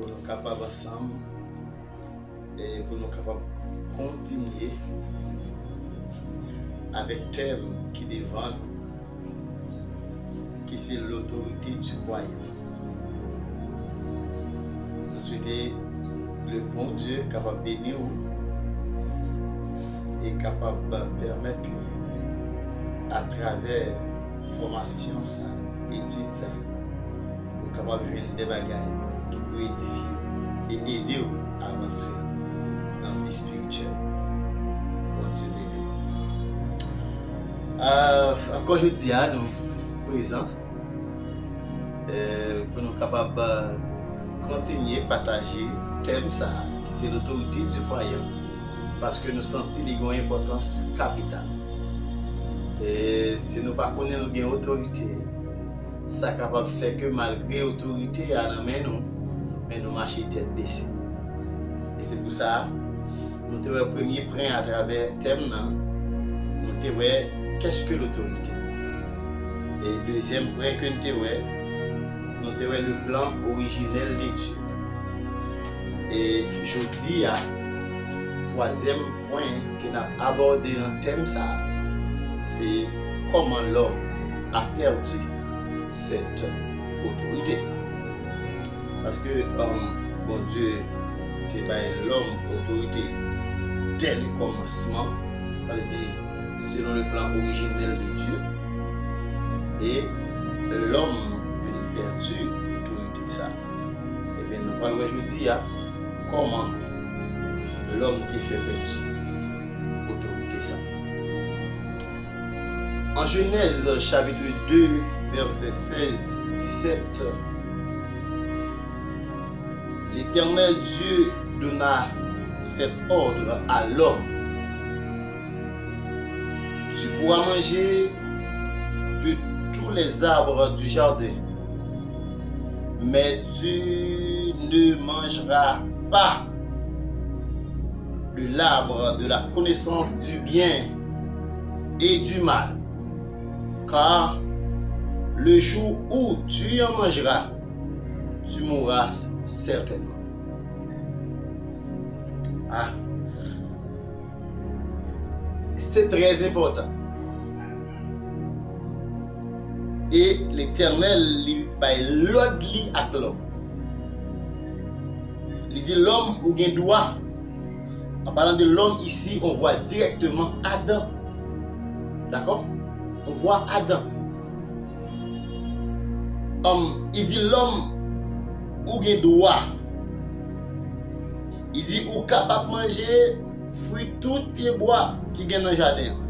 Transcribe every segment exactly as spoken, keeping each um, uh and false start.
Pou nou kapab ansanm e pou nou kapab kontinye avèk tèm ki devan nou, ki se l'autorité du croyant. Nou swete le Bondye kapab beni w e kapab pèmèt ke atravè fòmasyon sa, etid sa, ou kapab jwenn de bagay ki pou edifye w e ede w avanse nan vi espirityèl. Bondye beni. Ah, ankò jodi a, nou prezan, eh, pou nou kapab, eh, kontinye pataje tèm sa a, ki se l'autorité du croyant, paske nou santi li gen yon enpòtans kapital. E si nou pa konnen nou gen otorite, sa kapab fè ke malgre otorite a nan men nou, men nou mache tèt bese. E se pou sa, nou te wè premye pwen atravè tèm nan, nou te wè qu'est-ce que l'autorité. E dezyèm pwen ke n te wè, nou te wè le plan originel de Dieu. E jodi a, twazyèm pwen ke n ap abòde nan tèm sa a, se comment l'homme a perdu cette autorité. Paske, um, Bondye te bay lòm otorite dès le commencement, sa vle di, selon le plan originel de Dieu, e lòm vin pèdi otorite sa. Ebyen, nou pral wè jodi a kòman lòm te fè pèdi otorite sa. En Genèse chapitre deux, verset seize, dix-sept, l'Éternel Dieu donna cet ordre à l'homme. Tu pourras manger de tous les arbres du jardin, mais tu ne mangeras pas de l'arbre de la connaissance du bien et du mal, car le jour où tu en mangeras, tu mourras certainement. Ah, se trè enpòtan. E Letènèl, li bay lòd li ak lòm. Li di lòm, ou gen dwa. En parlant de l'homme ici, on voit directement Adam. Dakò? On voit Adam. Um, li di lòm, ou gen dwa. Li di ou kapab manje fwi tout pyebwa ki gen nan jaden an.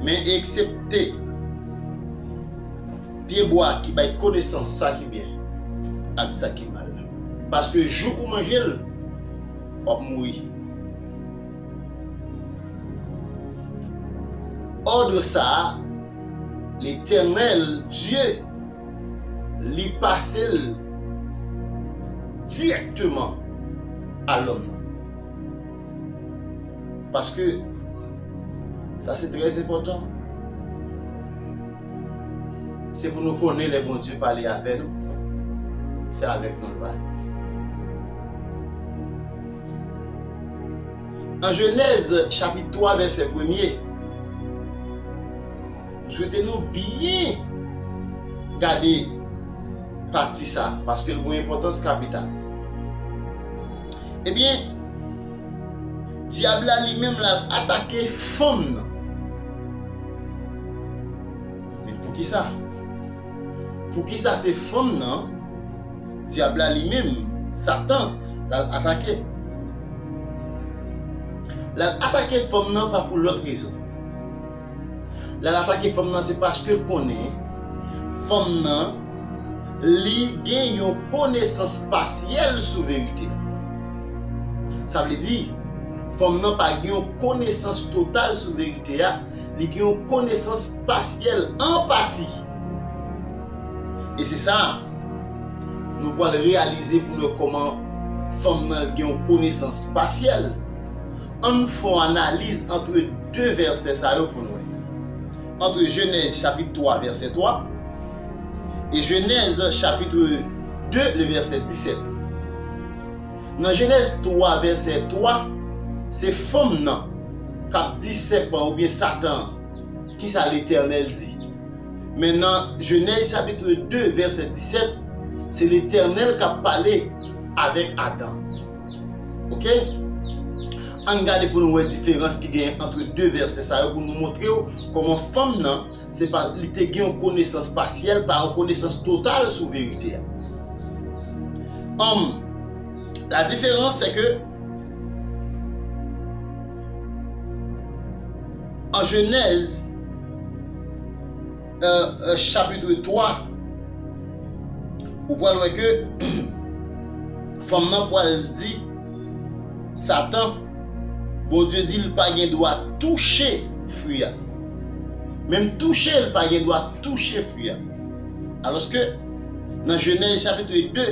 Men eksepte pyebwa ki bay konesans sa ki byen ak sa ki mal. Paske jou ou manje l, w ap mouri. Òd sa a, Letènèl Dye, li pase l dirèkteman a lòm nan. Paske sa se trè enpòtan. Se pou nou konnen lè Bondye pale avè nou, se avèk nou l pale. An Jenèz chapit twa vèsè premye, m swete nou byen gade pati sa a, paske l gen enpòtans kapital. Ebyen, dyab la li menm l al atake fanm nan. Men poukisa? Poukisa se fanm nan, dyab la li menm, Satan, l al atake? L al atake fanm nan pa pou lòt rezon. L al atake fanm nan, se paske l konnen fanm nan, li gen yon konesans pasyèl sou verite a. Sa vle di, fanm nan pa gen yon konesans total sou verite a, li gen yon konesans pasyèl, an pati. E se sa, nou pral reyalize pou nou wè kòman fanm nan gen yon konesans pasyèl. Ann fè yon analiz ant de vèsè sa yo pou nou wè. Ant Jenèz chapit twa vèsè twa e Jenèz chapit de, le vèsè disèt. Nan Jenèz twa, vèsè twa, se fanm nan k ap di sèpan oubyen Satan an, kisa Letènèl di. Men nan Jenèz chapit de, vèsè disèt, se Letènèl k ap pale avèk Adan. Oke? Ann gade pou nou wè diferans ki genyen ant de vèsè sa yo, pou nou montre w kòman fanm nan, se pa, li te gen yon konesans pasyèl, pa yon konesans total sou verite a. Anm, la diferans, se ke an Jenèz, euh, euh, chapit twa, ou pral wè ke fanm nan pral di Satan, Bondye di l pa gen dwa touche fwi a. Menm touche, l pa gen dwa touche fwi a. Alòske, nan Jenèz chapit de,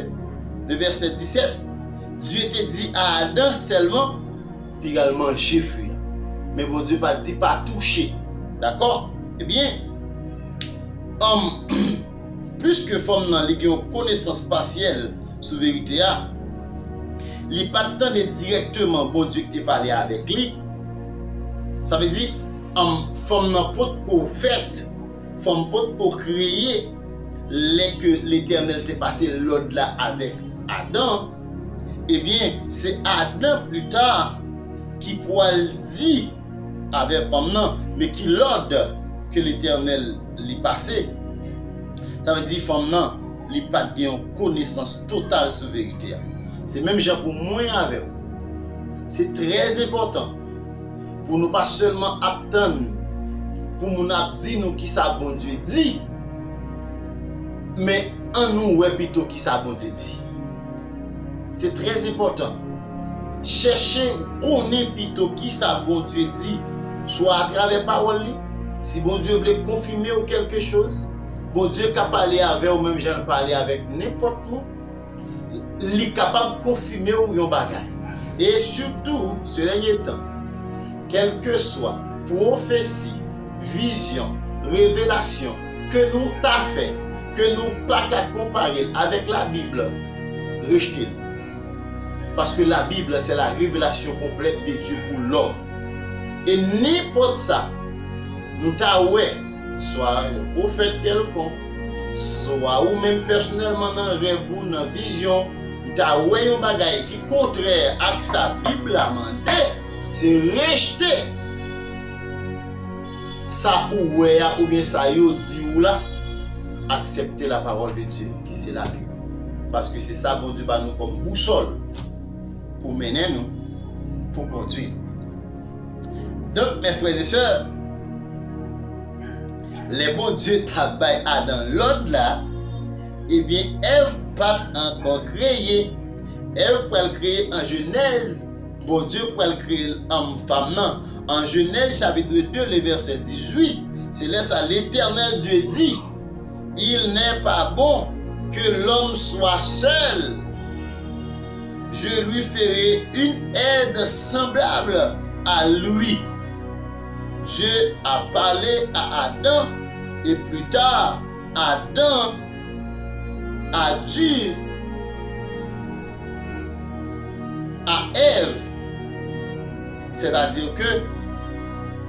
le vèsè disèt, Dye te di a Adan sèlman, piga l manje fwi a. Men Bondye pa t di pa touche. Dakò? Ebyen, um, pliske fanm nan li gen yon konesans pasyèl sou verite a, li pa t tande dirèkteman Bondye ki te pale avèk li. Sa vle di, um, fanm nan potko fèt, fanm potko kreye, lè ke Letènèl te pase lòd la avèk Adan, ebyen, se Adan pita ki pwal di avè fanm nan, men ki lòd ke Letènèl li pase. Sa vle di fanm nan, li pa t gen yon konesans total sou verite a. Se menm jan pou mwen avè w. Se trè enpòtan pou nou pa sèlman ap tann pou moun ap di nou kisa Bondye di, men ann nou wè pito kisa Bondye di. Se trè enpòtan. Chèche konnen pito kisa Bondye di, swa atravè pawòl li, si Bondye vle konfime w kèlke choz, Bondye ka pale avè w menm jan l pale avèk nenpòt moun. Li kapab konfime w yon bagay. E sitou, se dènye tan, kèlkeswa pwofesi, vizyon, revelasyon ke nou ta fè, ke nou pa ka konpare l avèk Labib, rejte l. Paske Labib, c'est la révélation complète de Dieu pour l'homme. E nenpòt sa nou ta wè, swa yon pwofèt kèlkonk, swa ou menm pèsonèlman nan rèv ou, nan vizyon, ou ta wè yon bagay ki kontrè ak sa Bib la mande, se rejte sa ou wè a oubyen sa yo di w la, aksepte la parole de Dieu, ki se Labib. Paske se sa Bondye ba nou kòm bousòl pou mennen nou, pou kondui nou. Donk, mes frères et sœurs, lè Bondye t ap bay Adan lòd la, ebyen, Èv pa t ankò kreye. Èv pral kreye an Jenèz, Bondye pral kreye l an fanm nan. An Jenèz chapit de, le vèsè dizuit, se lè sa Letènèl Dye di, Il n'est pas bon que l'homme soit seul. Je lui ferai une aide semblable à lui. Dieu a parlé à Adam et plus tard, Adam a dit à Ève, c'est-à-dire que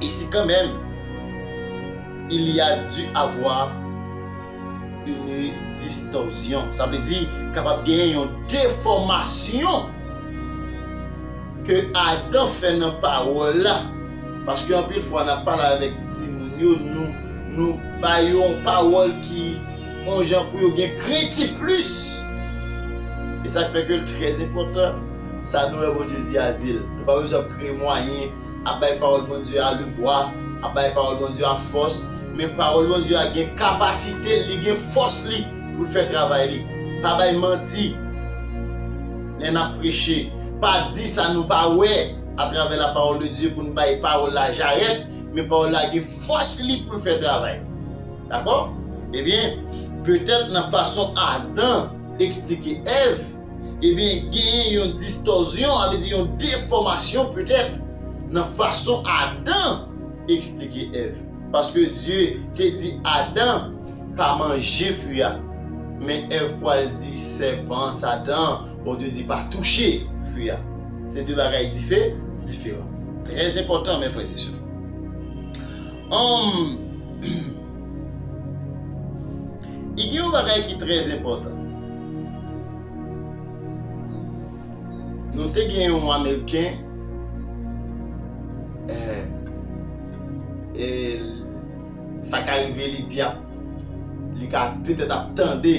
ici quand même, il y a dû avoir une distorsion. Sa vle di, kapab genyen yon defòmasyon ke Adan fè nan pawòl la. Paske anpil fwa, n ap pale avèk timoun yo, nou, nou ba yo yon pawòl ki yon jan pou yo gen krentif plis. E sa k fè ke l trè enpòtan, sa nou wè Bondye di a di l. Nou pa bezwen ap kreye mwayen, ap bay pawòl Bondye a lebwa, ap bay pawòl Bondye a fòs, men pawòl Bondye a gen kapasite l, li gen fòs li pou l fè travay li. Pa bay manti lè n ap preche. Pa di sa nou pa wè atravè la parole de Dieu pou n bay pawòl la jarèt, men pawòl la gen fòs li pou l fè travay. Dakò? Ebyen, petèt nan fason Adan eksplike Èv, ebyen, genyen yon distòzyon, sa vle di yon defòmasyon petèt nan fason Adan eksplike Èv. Paske Dye te di Adan pa manje fwi a. Men Èv pral di sèpan, Satan, Bondye di pa touche fwi a. Se de bagay dife, diferan. Trè enpòtan, mes frères et sœurs. Anm, i gen yon bagay ki trè enpòtan. Nou te gen yon Ameriken, eh, e sa ka rive li pi ap, li ka petèt ap tande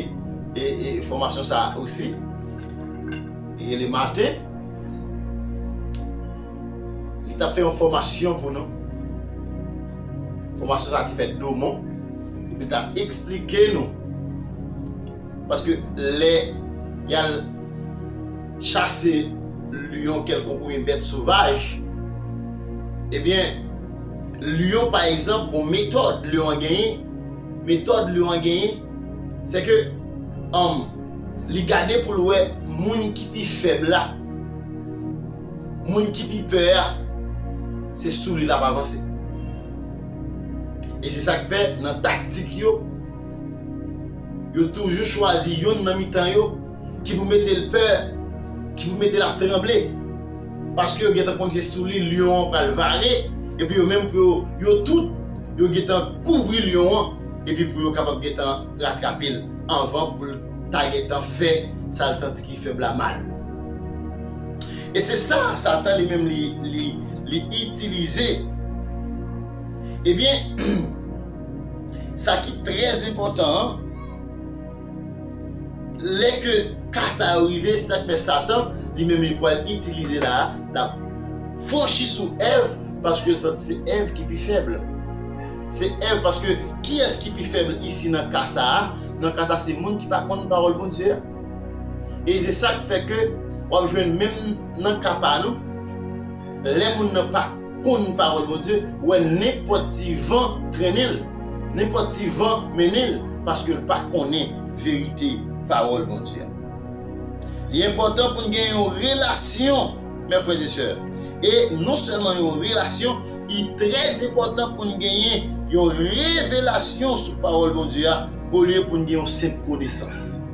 e, e fòmasyon sa a osi. Li rele Martin. Li t ap fè yon fòmasyon pou nou. Fòmasyon sa a te fèt Domon. Epi li t ap eksplike nou. Paske lè y al chase lyon kèlkonk oubyen bèt sovaj, ebyen, lyon, pa egzanp, gon metòd lyon an genyen. Metòd lyon an genyen, se ke, anm, li gade pou l wè moun ki pi fèb la, moun ki pi pè a, se sou li l ap avanse. E se sa k fè, nan taktik yo, yo toujou chwazi yonn nan mitan yo ki pou mete l pè, ki pou mete l ap tranble. Paske yo gentan konn se sou li lyon an pral vare, epi yo menm pou yo, yo tout, yo gentan kouvri lyon an, epi pou yo kapab gentan ratrape l anvan pou l ta gentan fè sa l santi ki fèb la mal. E se sa Satan li menm li, li, li itilize. Ebyen, sa ki trè enpòtan an, lè ke ka sa yo rive, sa k fè Satan, li menm li pral itilize la, l ap franchi sou Èv, paske l santi se Èv ki pi fèb. Se Èv, paske kiyès ki pi fèb isi nan ka sa a? Nan ka sa, se moun ki pa konn pawòl Bondye a. E se sa k fè ke w ap jwenn menm nan ka pa nou, lè moun nan pa konn pawòl Bondye, ou wè nenpòt ti van trennen l, nenpòt ti van mennen l, paske l pa konnen verite pawòl Bondye a. Li enpòtan pou n gen yon relasyon, mes frères et sœurs. E non sèlman yon relasyon, li trè enpòtan pou n genyen yon revelasyon sou pawòl Bondye a, olye pou n gen yon senp konesans.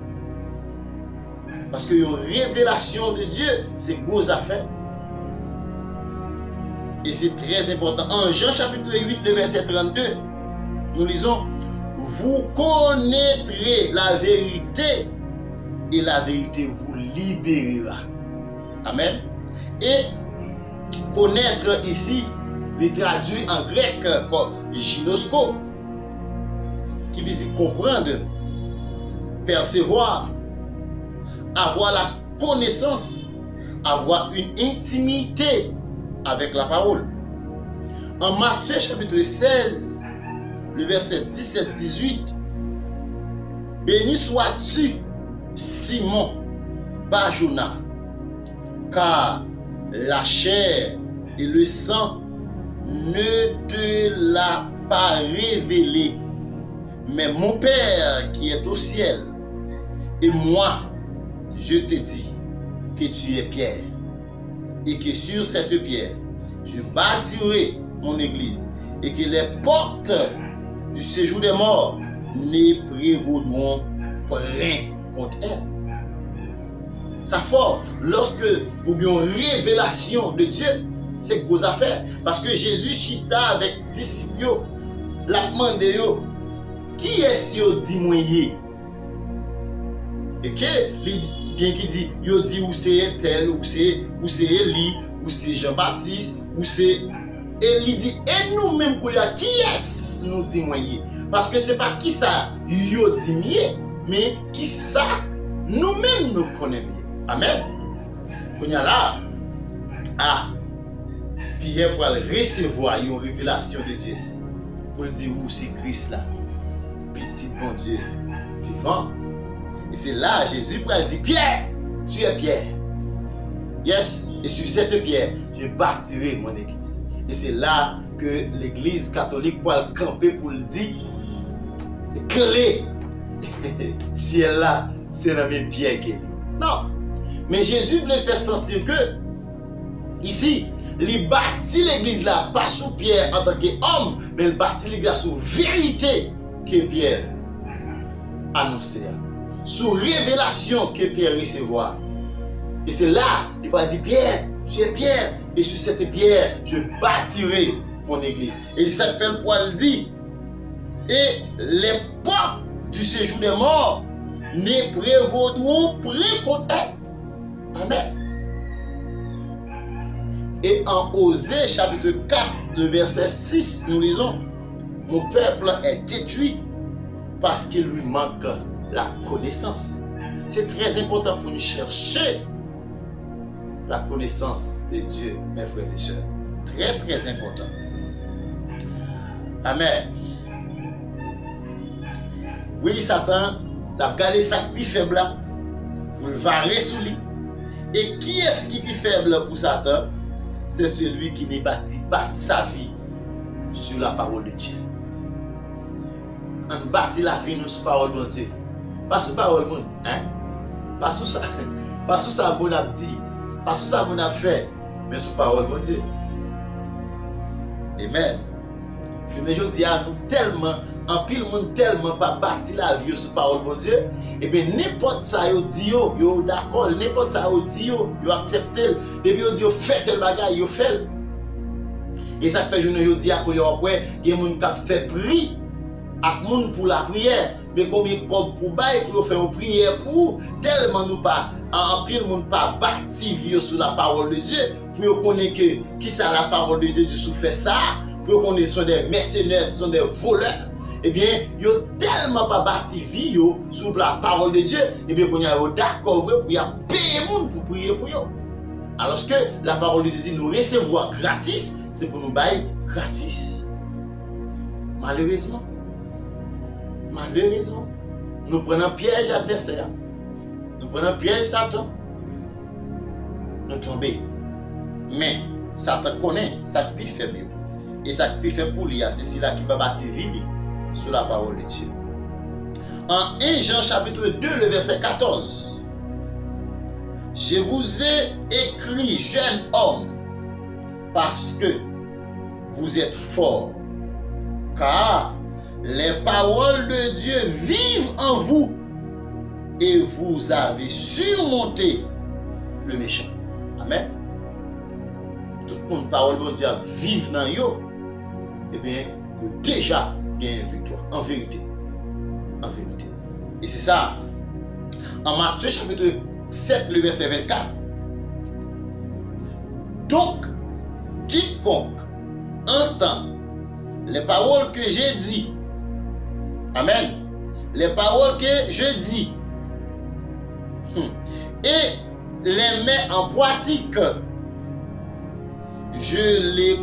Paske yon revelasyon de Dye, se gwo zafè. E se trè enpòtan. An Jan chapitre huit, le verset trente-deux, nous lisons, vous connaîtrez la vérité et la vérité vous libérera. Amen. E connaître ici, li tradui an grèk kòm ginosko, qui veut dire comprendre, percevoir, avoir la connaissance, avoir une intimité avec la parole. En Matthieu chapitre seize, le verset dix-sept dix-huit, béni sois-tu, Simon Barjona, car la chair et le sang ne te l'a pas révélé, mais mon Père qui est au ciel. Et moi, je te dis que tu es Pierre, et que sur cette pierre, je bâtirai mon église, et que les portes du séjour des morts ne prévaudront point contre elle. Sa fò, lòske ou gen yon revelasyon de Dye, se gwo zafè. Paske Jezi chita avèk disip yo, l ap mande yo, kiyès yo di mwen ye? E ke li gen ki di, yo di ou se entèl, ou se, ou se Eli, ou se Jan Batis, ou se, e li di, e nou menm kounye a, kiyès nou di mwen ye? Paske se pa kisa yo di m ye, men kisa nou menm nou konnen m ye. Amèn. Kounye a la, a, Pyè pral resevwa yon revelasyon de Dye pou l di, ou se Kris la, Pitit Bondye vivan. E se la Jezi pral di, Pyè, tu es Pyè. Yes, et sur cette pierre, je bâtirai mon église. E se la ke legliz katolik pral kanpe pou l di, kle syèl la, se nan men Pyè ke li. Non. Men Jezi vle fè santi ke, isi, li bati legliz la pa sou Pyè antanke òm, men l bati legliz la sou verite ke Pyè anonse a. sou revelasyon ke Pyè resevwa. E se la, li pral di, Pyè, tu es Pyè, e sou sète pyè, je batirai mon église. E se sa k fè l pral di, et les portes du séjour des morts ne prévaudront point contre elle. Amen. Et en Osée chapitre quatre, le verset six, nous lisons, Mon peuple est détruit parce qu'il lui manque la connaissance. Se trè enpòtan pou nou chèche la connaissance de Dieu, mes frères et sœurs. Trè, trè enpòtan. Amen. Wi, Satan, l ap gade sa k pi fèb la, pou l vare sou li. E kiyès ki pi fèb pou Satan? C'est celui qui ne bâtit pas sa vie sur la parole de Dieu. Ann bati lavi nou sou pawòl Bondye. Pa sou pawòl moun, en? Pa sou sa, pa sou sa moun ap di, pa sou sa moun ap fè, men sou pawòl Bondye. Amen. Jounen jodi a, nou tèlman, anpil moun tèlman pa bati lavi yo sou pawòl Bondye, ebyen, nenpòt sa yo di yo, yo dakò l, nenpòt sa yo di yo, yo aksepte l. Depi yo di yo fè tèl bagay, yo fè l. E sa k fè jounen jodi a, kounye a w ap wè, gen moun k ap fè pri ak moun pou lapriyè, men konbyen kòb pou bay pou yo fè yon priyè pou ou, tèlman nou pa, an-, anpil moun pa bati vi yo sou la parole de Dieu, pou yo konnen ke kisa la parole de Dieu di sou fè sa a, pou yo konnen se de mèsenè, se de volè, ebyen, yo tèlman pa bati vi yo sou la parole de Dieu, ebyen, kounye a yo dakò vre pou y ap peye moun pou priye pou yo. Alòske la parole de Dieu di nou resevwa gratis, se pou nou bay gratis. Malerezman, malerezman, nou pran nan pyèj advèsè a. Nou pran nan pyèj Satan. Nou tonbe. Men, Satan konnen sa k pi fèb yo. E sa k pi fèb pou li a, se sila ki pa bati vi li sou la parole de Dieu. En un Jean chapitre deux, le verset quatorze, Je vous ai écrit, jeune homme, parce que vous êtes fort, car les paroles de Dieu vivent en vous, et vous avez surmonté le méchant. Amen. Tout moun pawòl Bondye ap viv nan yo, ebyen, yo deja genyen viktwa. An verite. An verite. E se sa. An Matye chapitre sept, le verset vingt-quatre. Donc, quiconque entend les paroles que j'ai dit, amen, les paroles que je dis, hmm, et les met en pratique, je les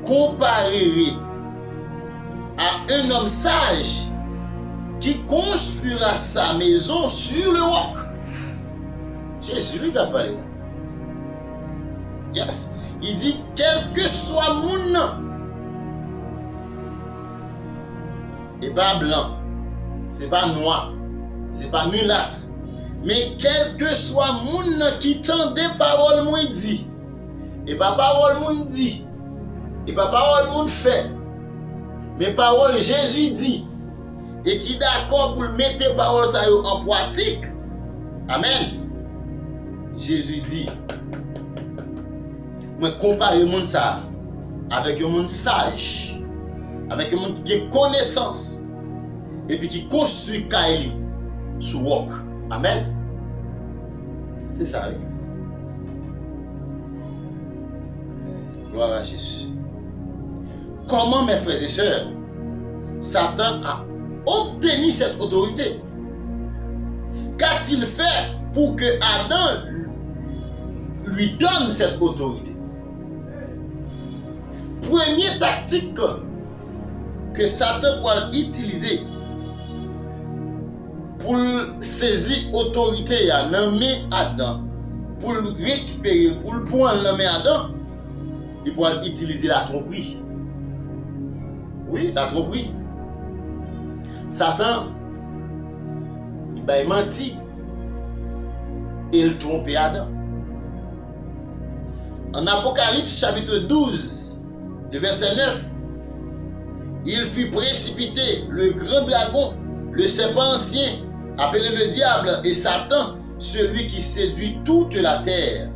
comparerai à un homme sage qui construira sa maison sur le roc. Jezi wi k ap pale la. Yes. Li di, kèlkeswa moun nan, e pa blan, se pa nwa, se pa milat, men kèlkeswa moun nan ki tande pawòl mwen di, e pa pawòl moun di, e pa pawòl moun fè, men pawòl Jezi di, e ki dakò pou l mete pawòl sa yo an pratik. Amen. Jezi di, mwen konpare moun sa a avèk yon moun saj, avèk yon moun ki gen konesans, epi ki konstwi kay li sou wòk. Amen. Se sa, wi. Gloire à Jésus. Comment, mes frères et sœurs, Satan a obtenu cette autorité? Qu'a-t-il fait pour que Adam lui donne cette autorité? Premye taktik ke Satan pral itilize pou l sezi otorite a nan men Adan, pou l rekipere l, pou l pran l nan men Adan, li pral itilize latwonpri. Wi, latwonpri. Satan, li bay manti e l twonpe Adan. En Apocalypse chapitre douze, le verset neuf, il fit précipiter le grand dragon, le serpent ancien, Appelé le diable et Satan, celui qui séduit toute la terre.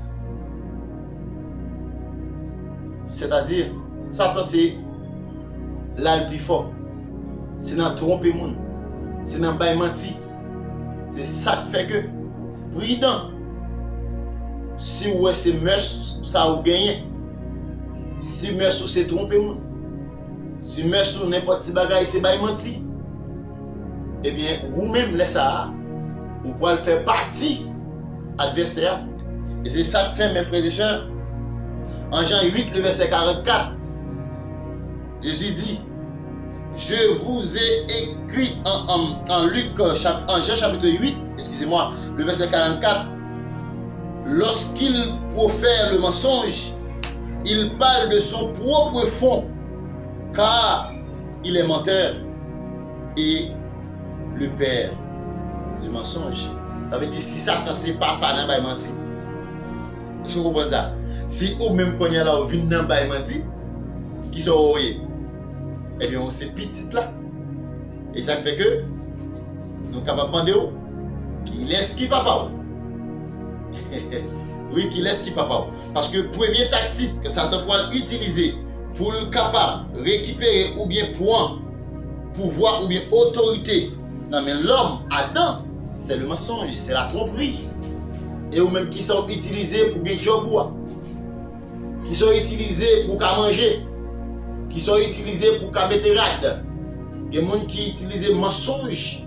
Sètadi, Satan se la l pi fò. Se nan twonpe moun. Se nan bay manti. Se sa k fè ke pridan. Si w wè se mès sa ou genyen, si mès ou se twonpe moun, si mès ou nenpòt ti bagay se bay manti, ebyen, ou menm lè sa a, ou pral fè pati advèsè a. E se sa k fè, mes frères et sœurs, an Jan uit, le vèsè karannkat, Jezi di, Je vous ai écrit en, en, en Luc, euh, chap- en Jean chapitre huit, excusez-moi, le verset quarante-quatre, lorsqu'il profère le mensonge, il parle de son propre fond, car il est menteur et le père du mensonge. Sa vle di si Satan se papa nan bay manti. Èske w konprann sa? Si ou menm kounye a la ou vin nan bay manti, kisa w ye? Ebyen, ou se pitit la. E sa k fè ke nou kapab mande w, kilès ki papa w? Wi, kilès ki papa w? Paske premye taktik ke Satan pral itilize pou l kapab rekipere oubyen pran pouvwa oubyen otorite nan men lòm, Adan, se le mensonge, se la twonpri. E ou menm, kisa w itilize pou gen djòb ou a? Kisa w itilize pou w ka manje? Kisa w itilize pou w ka mete rad? Gen moun ki itilize mansonj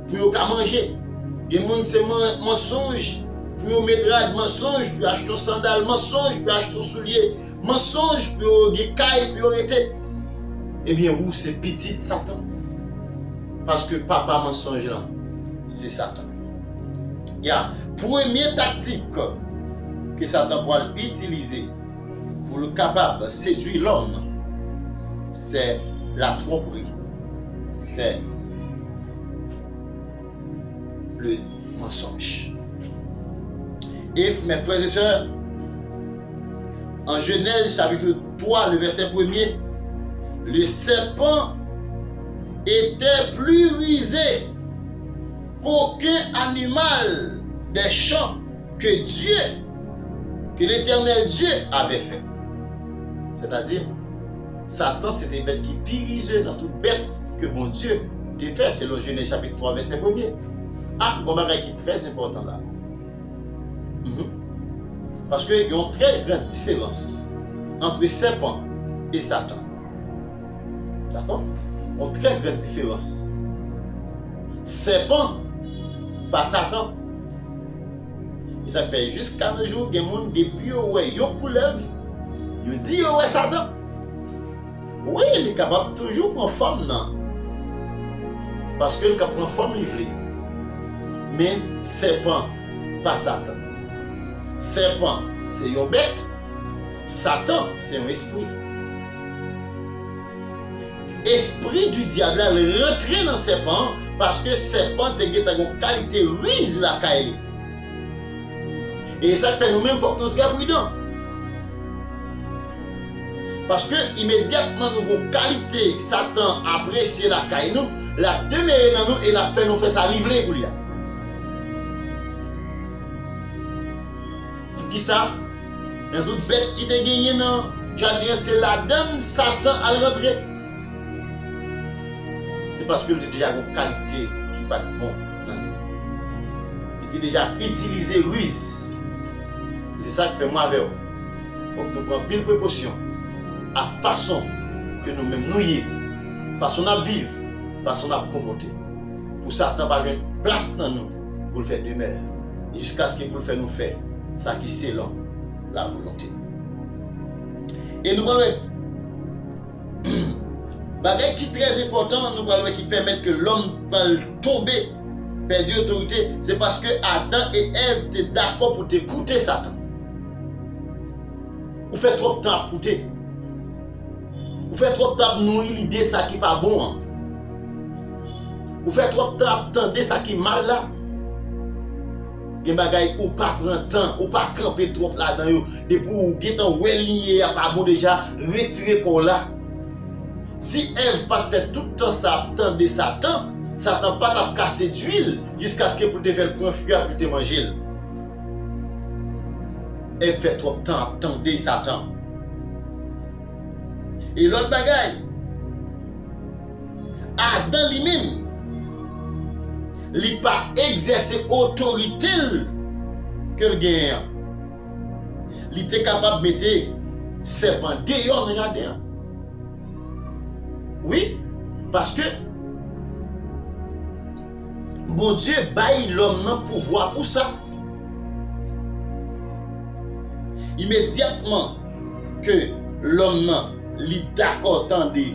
pou yo ka manje. Gen moun se man- mansonj pou yo met rad, mansonj pou yo achte yon sandal, mansonj pou yo achte yon soulye, mansonj pou yo gen kay pou yo rete. Ebyen, ou se pitit Satan. Paske papa mansonj lan, se Satan. Ya, premye taktik ke Satan pral itilize pou l kapab sedui lòm, se la twonpri, se le mensonge. E, mes frères et sœurs, en Genèse chapitre trois, le verset premier, le serpent était plus rusé qu'aucun animal des champs que Dieu, que l'Éternel Dieu avait fait. Sètadi, Satan se te bèt ki pi rize nan tout bèt ke Bondye te fè, selon Jenèz chapit twa, vèsè premye. A, gon bagay ki trè enpòtan la. Mhm. Paske gen yon trè gran diferans ant sèpan e Satan. Dakò? Yon trè gran diferans. Sèpan pa Satan. E sa k fè jiska nos jours, gen moun, depi yo wè yon koulèv, yo di yo wè Satan. Wi, li kapab toujou pran fòm nan. Paske l ka pran fòm li vle. Men sèpan pa Satan. Sèpan se yon bèt, Satan se yon espri. Espri di dyab la, l rantre nan sèpan an, paske sèpan te gentan gon kalite riz lakay li. E sa k fè nou menm fòk nou trè pridan. Paske imedyatman nou gon kalite Satan apresye lakay nou, l ap demere nan nou e l ap fè nou fè sa li vle koulye a. Poukisa? Nan tout bèt ki te genyen nan jaden an, se ladan l Satan al rantre. Se paske l te deja gon kalite ki pa t bon nan li. Li te deja itilize riz. Se sa k fè mwen avè w, fòk nou pran anpil prekosyon a fason ke nou menm nou ye, fason n ap viv, fason n ap konpòte. Pou Satan pa jwenn plas nan nou, pou l fè demè, jiskaske pou l fè nou fè sa ki selon lavolonte. E nou pral wè bagay ki trè enpòtan, nou pral wè ki pèmèt ke lòm pral tonbe, pèdi otorite, se paske Adan e Èv te dakò pou te koute Satan. Ou fè twòp tan ap koute. Ou fè twòp tan ap nouri lide sa ki pa bon an. Ou fè twòp tan ap tande sa ki mal la. Gen bagay ou pa pran tan, ou pa kanpe twòp ladan yo. Depi ou gentan wè li ye a pa bon deja, retire kò w la. Si Èv pa t fè tout tan sa ap tande Satan, Satan pa t ap ka sedui l jiskaske pou l te fè l pran fwi a pou l te manje l. Èv fè twòp tan ap tande Satan. E lòt bagay, Adan li menm, li pa egzèse otorite l ke l genyen an. Li te kapab mete sèpan deyò nan jaden an. Wi, paske Bondye bay lòm nan pouvwa pou sa. Imedyatman ke lòm nan li dakò tande,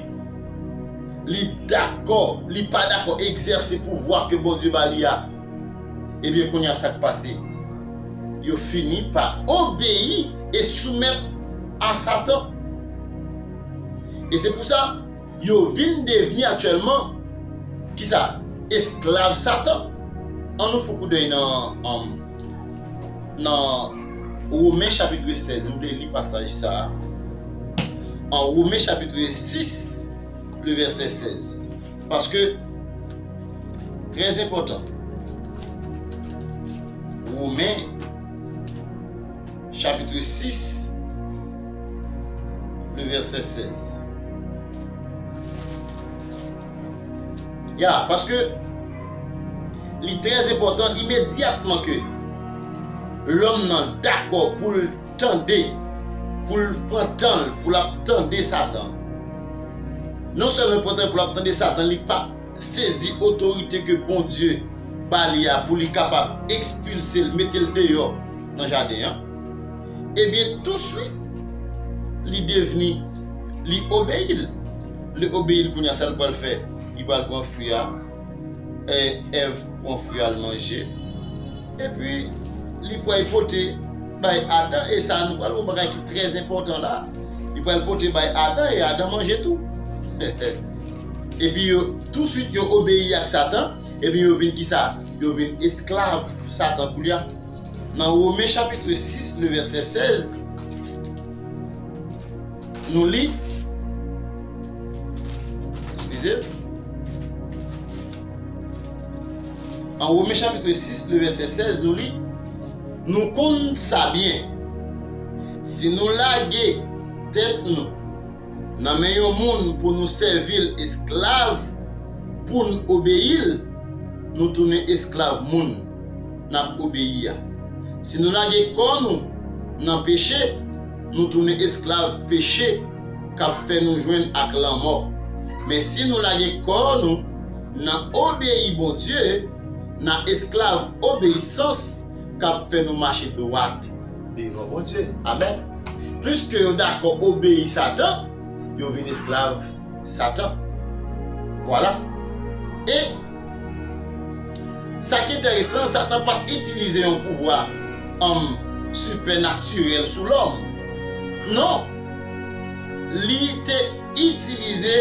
li dakò, li pa dakò egzèse pouvwa ke Bondye ba li a, ebyen, kounye a, sa k pase? Yo fini pa obeyi e soumèt a Satan. E se pou sa, yo vin devni aktyèlman, kisa? Esklav Satan. An nou fè koudèy nan, um, nan Women chapit sèz, m vle li pasaj sa a. An Women chapit sis, le vèsè sèz. Paske, trè enpòtan. Women chapit sis, le vèsè sèz. Ya, paske li trè enpòtan, imedyatman ke lòm nan dakò pou l tande, pou l pran tan l, pou l ap tande Satan. Non sèlman l pran tan l pou l ap tande Satan, li pa sezi otorite ke Bondye ba li a pou li kapab ekspilse l, mete l deyò nan jaden an, ebyen, touswit, li devni, li obeyi l. Li obeyi l, kounye a, sa l pral fè? Li pral pran fwi a, e, Èv pran fwi a, l manje. Epi, li pral pote bay Adan, e sa nou pral wè yon bagay ki trè enpòtan la. Li pral pote bay Adan, e Adan manje tou. Epi yo, touswit yo obeyi ak Satan, epi yo vin kisa? Yo vin esklav Satan kounye a. Nan Women chapit sis, le vèsè sèz, nou li, eskize, an Women chapit sis, le vèsè sèz, nou li, nou konn sa byen. Si nou lage tèt nou nan men yon moun pou nou sèvi l esklav, pou n obeyi l, nou tounen esklav moun n ap obeyi a. Si nou lage kò nou nan peche, nou tounen esklav peche k ap fè nou jwenn ak lanmò. Men si nou lage kò nou nan obeyi Bondye, nan esklav obeyisans k ap fè nou mache dwat devan Bondye. Amèn. Piske yo dakò obeyi Satan, yo vin esklav Satan. Vwala. E sa ki enteresan, Satan pa t itilize yon pouvwa, um, sipènatirèl sou lòm. Non. Li te itilize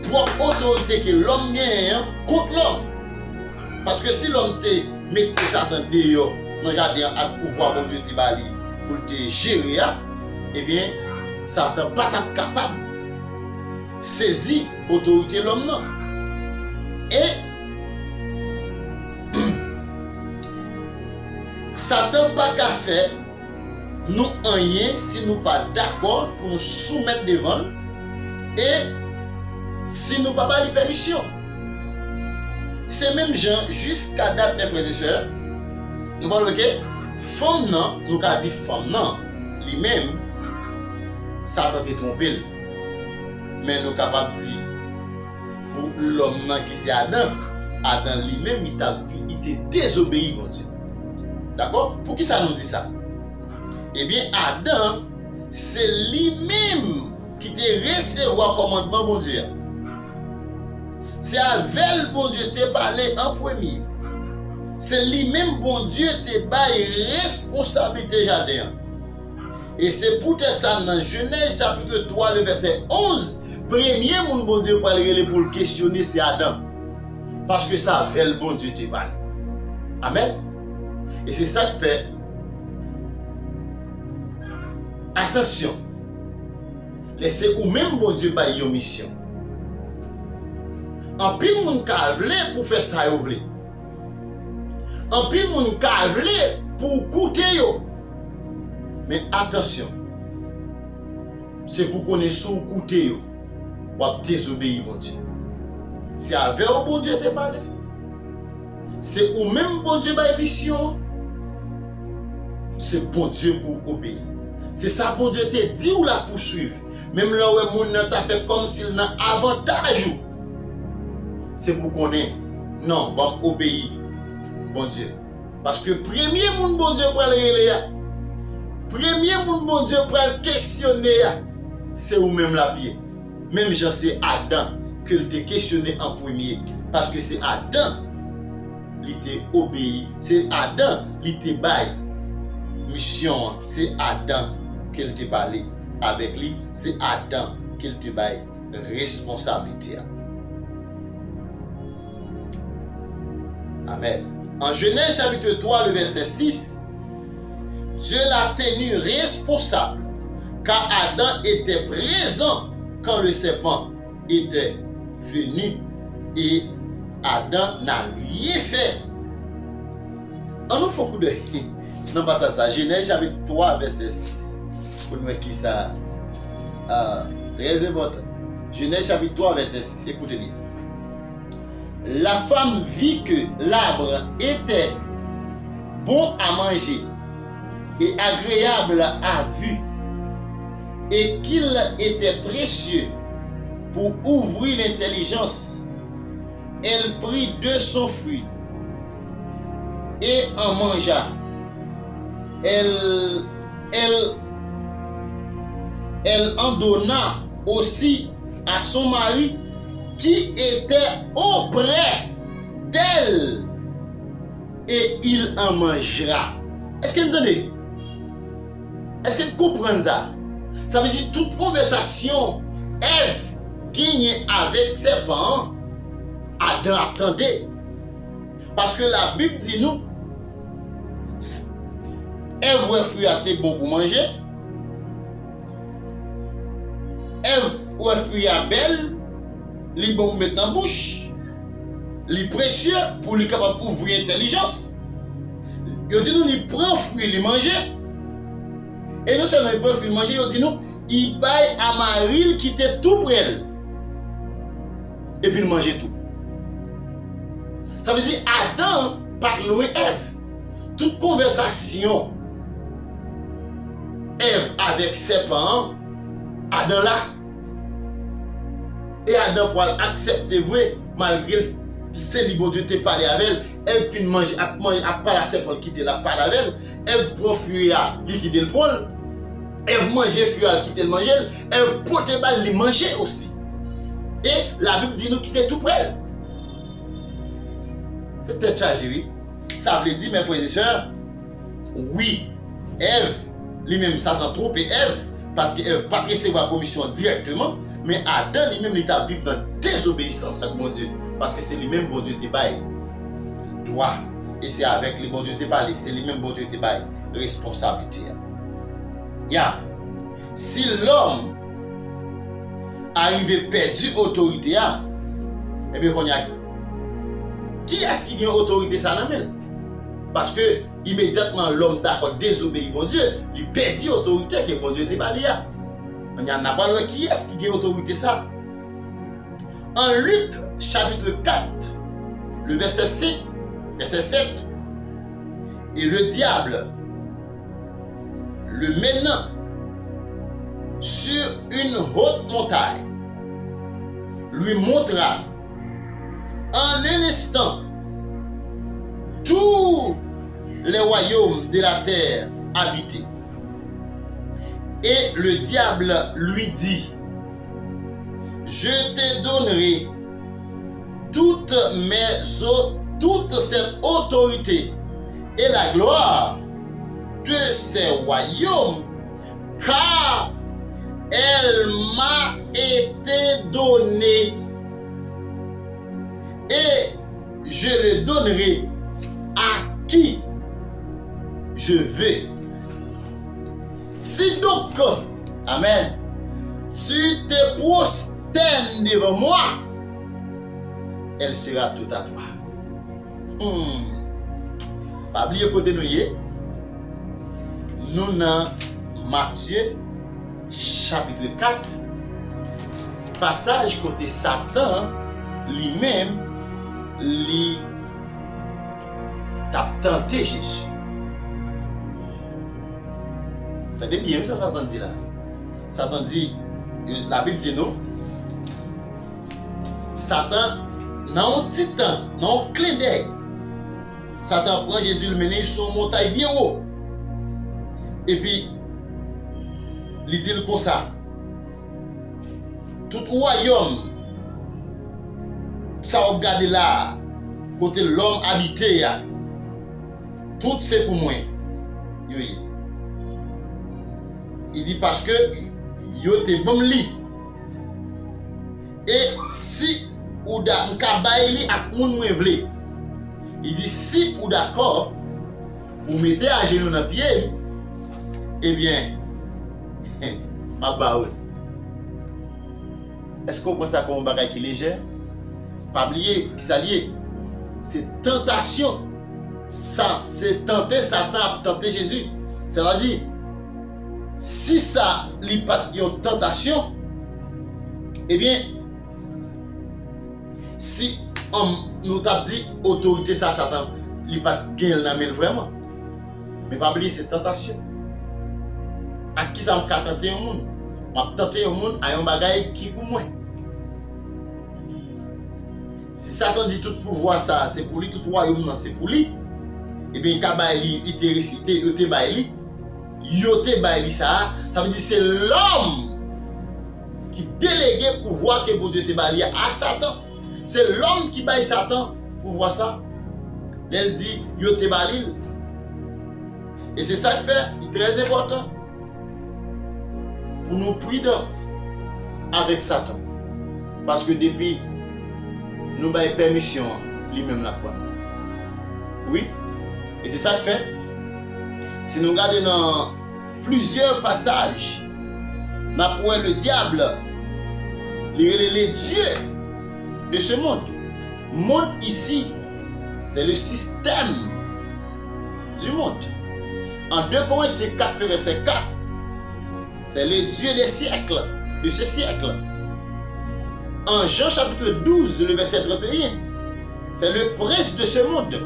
pwòp otorite ke lòm genyen an kont lòm. Paske si lòm te mete Satan deyò nan jaden an ak pouvwa Bondye te ba li pou l te jere a, ebyen, Satan pa t ap kapab sezi otorite lòm nan. E Satan pa ka fè nou anyen si nou pa dakò pou nou soumèt devan l e si nou pa ba li pèmisyon. Se menm jan, jiska dat, mes frères et sœurs, nou pa wè ke fanm nan, nou ka di fanm nan, li menm, Satan te twonpe l. Men nou kapab di, pou lòm nan ki se Adan, Adan li menm, li t ap vi-, li te dezobeyi Bondye. Dakò? Poukisa nou di sa? Ebyen, Adan, se li menm ki te resevwa kòmandman Bondye a. Se avè l Bondye te pale an premye. Se li menm Bondye te bay responsablite jaden an. E se poutèt sa, nan Jenèz chapit twa, le vèsè onz, premye moun Bondye pral rele pou l kesyone, se Adan. Paske se avè l Bondye te pale. Amèn. E se sa k fè, atansyon, lè se ou menm Bondye bay yon misyon, Anpil moun ka vle pou fè sa yo vle. Anpil moun ka vle pou w koute yo. Men atansyon, se pou konnen si w koute yo, w ap dezobeyi Bondye. Se avè w Bondye te pale. Se ou menm Bondye bay misyon an. Se Bondye pou w obeyi. Se sa Bondye te di w la pou w swiv. Menm lè w wè moun nan ta fè kòmsi l nan avantaj ou, se pou w konnen, non, ban m obeyi Bondye. Paske premye moun Bondye pral rele a, premye moun Bondye pral kesyone a, se ou menm l ap ye. Menm jan se Adan ke l te kesyone an premye, paske se Adan li te obeyi, se Adan li te bay misyon an, se Adan ke l te pale avèk li, se Adan ke l te bay responsablite a. Amen. En Genèse chapitre trois, le verset six, Dieu l'a tenu responsable, car Adam était présent quand le serpent était venu et Adam n'a rien fait. Ann nou fè yon koudèy nan pasaj sa, Jenèz chapit twa, vèsè sis, pou n wè kisa, ah, trè enpòtan. Jenèz chapit twa, vèsè sis, ekoute byen. La femme vit que l'arbre était bon à manger et agréable à vue, et qu'il était précieux pour ouvrir l'intelligence. Elle prit de son fruit et en mangea. Elle, elle, elle en donna aussi à son mari qui était auprès d'elle, et il en mangea. Èske n tande? Èske n konprann sa? Sa vle di tout konvèsasyon Èv genyen avèk sèpan an, Adan ap tande. Paske Labib di nou, s-, Èv wè fwi a te bon pou manje. Èv wè fwi a bèl, li bon pou met nan bouch, li presye pou li kapab ouvri entèlijans. Yo di nou li pran fwi li manje. E non sèlman li pran fwi li manje, yo di nou li bay a mari l ki te tou prè l. Epi l manje tou. Sa vle di Adan pa t lwen Èv. Tout konvèsasyon Èv avèk sèpan an, Adan la. E Adan pral aksepte vre, malgre se li Bondye te pale avè l. Èv fin manje, ap manje, ap pale a sèpan l kite l ap pale avè l. Èv pran fwi a, li kite l pran l. Èv manje fwi a, li kite l manje l. Èv pote ba l, li manje osi. E Labib di nou ki te tou prè l. Se tèt chaje, wi. Sa vle di, mè frè e sè, wi, Èv, li menm, Satan twonpe Èv, paske Èv pa t resevwa komisyon an dirèkteman, men Adan, li menm, li t ap viv nan dezobeyisans ak Bondye, paske se li menm Bondye te bay dwa, e se avèk li Bondye te pale, se li menm Bondye te bay responsablite a. Ya, si lòm arive pèdi otorite a, ebyen, kounye a, kiyès ki gen otorite sa nan men l? Paske imedyatman lòm dakò dezobeyi Bondye, li pèdi otorite ke Bondye te ba li a. Kounye a, n a pral wè kiyès ki gen otorite sa. En Luc chapitre quatre, le verset cinq, verset sept, et le diable le mena sur une haute montagne, lui montra en un instant tous les royaumes de la terre habités. Et le diable lui dit, Je te donnerai toute, mes au- toute cette autorité et la gloire de ces royaumes, car elle m'a été donnée, et je le donnerai à qui je veux. Si donc, amen, tu te prosternes devant moi, Elle sera tout à toi. Hmm. Pa bliye kote nou ye. Nou nan Matye chapit kat, pasaj kote Satan li menm li t ap tante Jezi. Tande byen wi sa Satan di la. Satan di, Labib di nou, Satan, nan yon ti tan, nan yon klendèy, Satan pran Jezi, l mennen l sou yon montay byen wo. Epi, li di l konsa, tout wayòm sa w ap gade la a, kote lòm abite a, tout se pou mwen yo ye. Li di, paske yo te ban m li. E si ou da, m ka bay li ak moun mwen vle. Li di, si ou dakò pou mete ajenou nan pye m, ebyen, m ap ba ou l. Èske w pran sa kòm yon bagay ki lejè? Pa bliye, kisa l ye? Se tantasyon. Sa, se tante Satan ap tante Jezi. Sètadi, si sa li pa t yon tantasyon, ebyen, si, um, nou t ap di otorite sa Satan, li pa t gen l nan men l vrèman. Men pa bliye, se tantasyon. Ak kisa m ka tante yon moun? M ap tante yon moun a yon bagay ki pou mwen. Si Satan di tout pouvwa sa a se pou li, tout wayòm nan se pou li, ebyen, li ka bay li, li te resi-, te, yo te bay li, yo te bay li sa a, sa vle di se lòm ki delege pouvwa ke Bondye te ba li a, a Satan. Se lòm ki bay Satan pouvwa sa. Lè l di yo te ba li l. E se sa k fè li trè enpòtan pou nou pridan avèk Satan. Paske depi nou bay pèmisyon an, li menm l ap pran. Wi, e se sa k fè, si nou gade nan plizyè pasaj, n ap wè le diable, li rele le dieu de ce monde. Monde ici, c'est le système du monde. En deux Corinthiens quatre, le verset quatre, c'est le dieu des siècles, de ce siècle. En Jean chapitre douze, le verset trente et un, c'est le prince de ce monde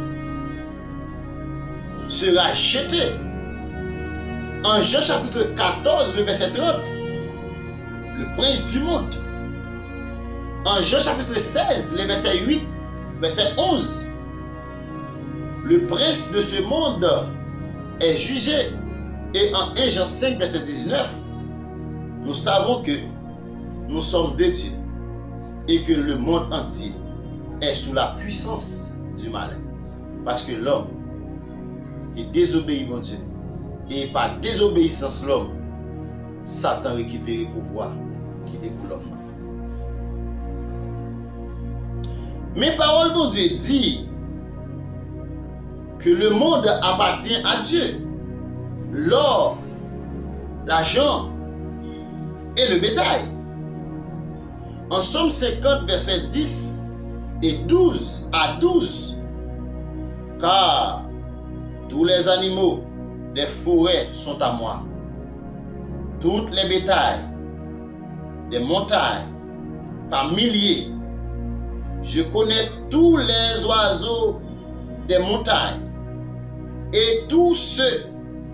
sera jeté. En Jean chapitre quatorze, le verset trente, le prince du monde. En Jean chapitre seize, le verset huit, verset onze, le prince de ce monde est jugé. Et en un Jean cinq, verset dix-neuf, nous savons que nous sommes de Dieu et que le monde entier est sous la puissance du malin. Paske lòm te dezobeyi Bondye, e pa dezobeyisans lòm, Satan rekipere pouvwa ki te pou lòm nan. Men pawòl Bondye di, que le monde appartient à Dieu. L'or, l'argent et le bétail. En Psaume cinquante, versets dix et douze à douze, car tous les animaux des forêts sont à moi, toutes les bétails des montagnes par milliers. Je connais tous les oiseaux des montagnes, et tout ce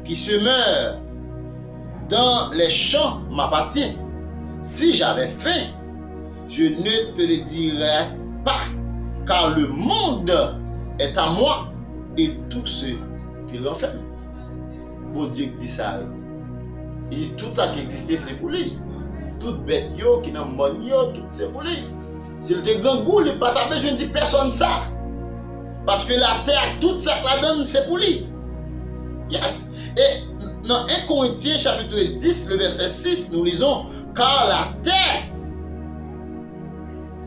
qui se meurt dans les champs m'appartient. Si j'avais faim, je ne te le dirais pas, car le monde est à moi et tout ce qu'il renferme. Bondye k di sa yo. Li di tout sa ki egziste se pou li. Tout bèt yo ki nan mòn yo, tout se pou li. Si l te grangou, li pa ta bezwen di pèsonn sa. Paske latè ak tout sa k ladan l se pou li. Yes. E nan un Corinthiens chapitre dix, le verset six, nous lisons, car la terre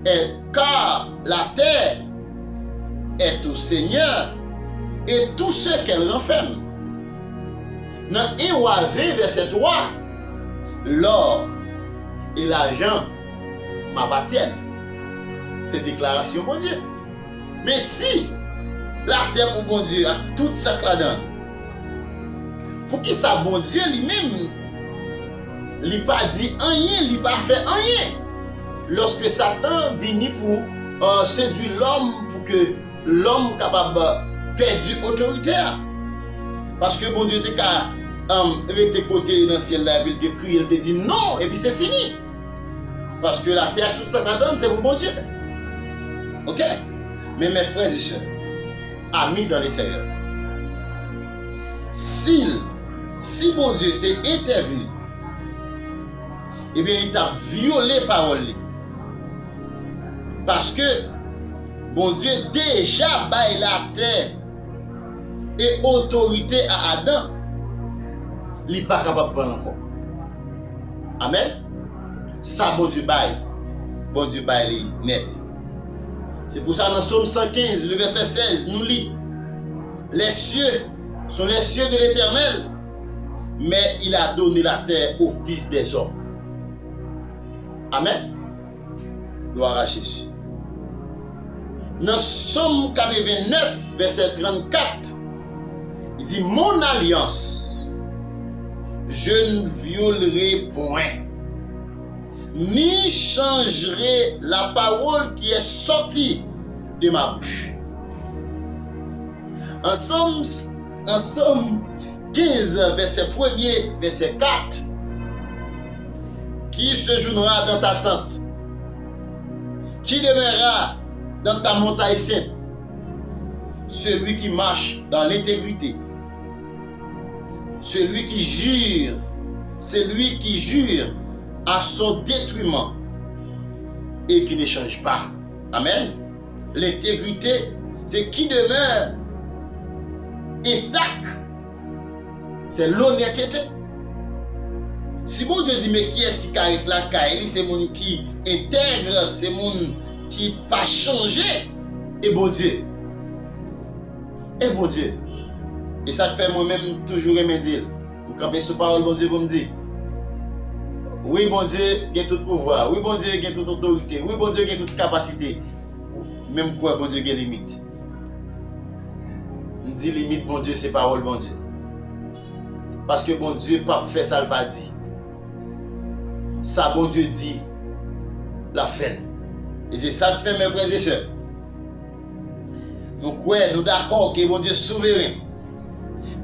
est, car la terre est au Seigneur et tout ce qu'elle renferme. Nan un Wa ven, vèsè twa, l'or et l'argent m'appartiennent. Se deklarasyon Bondye. Men si latè pou Bondye ak tout sa k ladan l, poukisa Bondye li menm, li pa di anyen, li pa fè anyen? Lòske Satan vini pou, euh, sedui lòm, pou ke lòm kapab pèdi otorite a. Paske Bondye te ka, um, rete kote li nan syèl la, epi l te kriye, l te di non, epi se fini. Paske latè ak tout sa k ladan l, se pou Bondye. Oke? Men, mes frères et sœurs, amis dans le Seigneur, si, si Bondye te entèvni, ebyen, li t ap vyole pawòl li. Paske Bondye deja bay latè e otorite a Adan, li pa kapab pran l ankò. Amèn. Sa Bondye bay, Bondye bay li nèt. Se pou sa, nan Sòm san kenz, le vèsè sèz, nou li, les cieux sont les cieux de l'Éternel, mais il a donné la terre aux fils des hommes. Amèn. Glwa a Jezi. Nan Sòm katrevennnèf, vèsè trannkat, li di, mon alliance, je ne violerai point, ni changerai la parole qui est sortie de ma bouche. An Sòm, an Sòm kenz, vèsè premye, vèsè kat, qui séjournera dans ta tente, qui demeurera dans ta montagne sainte, celui qui marche dans l'intégrité, celui qui jure, celui qui jure à son détriment et qui ne change pas. Amen. L'intégrité, c'est qui demeure intact. C'est l'honnêteté. Si Bondye di, men kiyès ki ka ret lakay li, se moun ki entèg, se moun ki pa chanje, e Bondye. E Bondye. E sa k fè mwen menm m toujou renmen di l. M kanpe sou pawòl Bondye pou m di. Wi, Bondye gen tout pouvwa. Wi, Bondye gen tout otorite. Wi, Bondye gen tout kapasite. Men m kwè Bondye gen limit. M di limit Bondye se pawòl Bondye. Paske Bondye p ap fè sa l pa di. Sa Bondye di, l ap fè l. E se sa k fè, mes frères et sœurs, nou kwè, nou dakò ke Bondye souveren.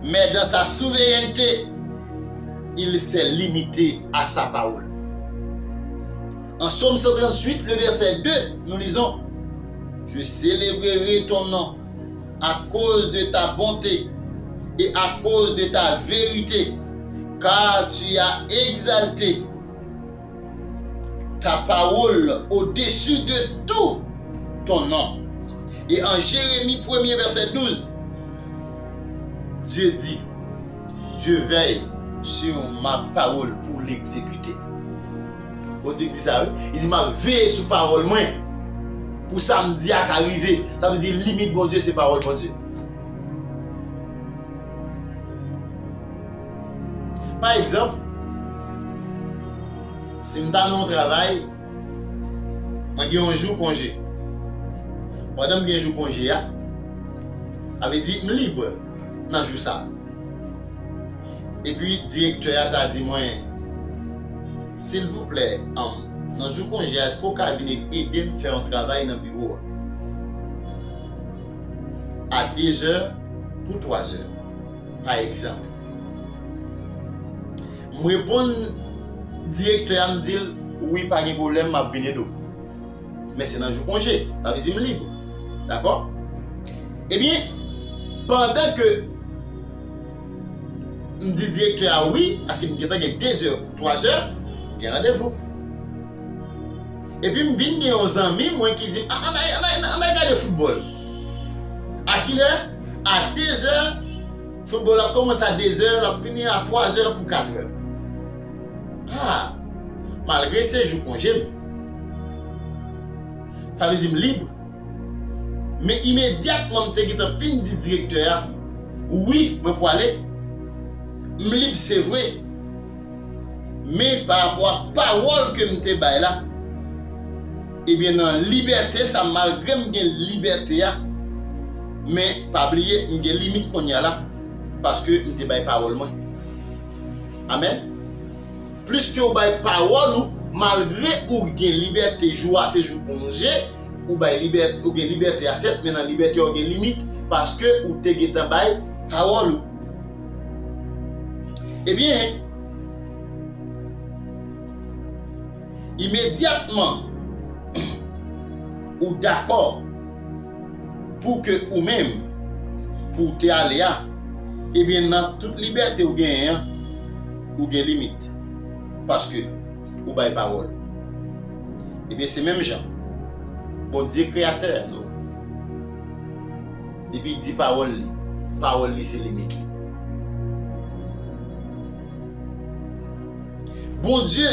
Mais dans sa souveraineté, il s'est limité à sa parole. En Psaume cent trente-huit, le verset deux, nous lisons, je célébrerai ton nom à cause de ta bonté et à cause de ta vérité, car tu as exalté ta parole au-dessus de tout ton nom. Et en Jérémie premier, verset douze, Dieu dit, je veille sur ma parole pour l'exécuter. Bondye ki di sa, wi. Li di, m ap veye sou pawòl mwen pou sa m di a ka rive. Sa vle di, limit Bondye, se pawòl Bondye. Pa egzanp, si m ta nan yon travay, mwen gen yon jou konje. Pandan m gen jou konje a, sa vle di m lib nan jou sa a. Epi direktè a ta di mwen, silvouplè, um, nan jou konje a, èske w ka vin ede m fè yon travay nan biwo a? A de zè pou twa zè, pa egzanp. M reponn direktè a, m di l, wi, pa gen pwoblèm, m ap vin ede w. Men se nan jou konje, sa vle di m lib. Dakò? Ebyen, pandan ke m di direktè a wi, paske m gentan gen de zè pou twa zè, m gen randevou. Epi m vin gen yon zanmi mwen ki di, "A, ann al, ann al, ann al gade foutbòl." A kilè? A de zè. Foutbòl ap kòmanse a de zè, l ap fini a twa zè pou kat è. A, malgre se jou konje m, sa vle di m lib. Men imedyatman m te gentan fin di direktè a, wi, mwen pwale. M lib, se vre. Men pa rapò ak pawòl ke m te bay la, Ebyen, nan libète sa, malgre m gen libète a, men pa bliye, m gen limit kounye a la, paske m te bay pawòl mwen. Amèn. Pliske ou bay pawòl ou, malgre ou gen libète, jou a se jou konje, ou bay libète, ou gen libète a sèt, men nan libète a ou gen limit, paske ou te gentan bay pawòl ou. Ebyen, imedyatman ou dakò pou ke ou menm, pou w te ale a, ebyen, nan tout libète ou genyen an, ou gen limit. Paske ou bay pawòl. Ebyen, se menm jan. Bondye kreyatè nou. Depi l di pawòl li, pawòl li se limit li. Bondye,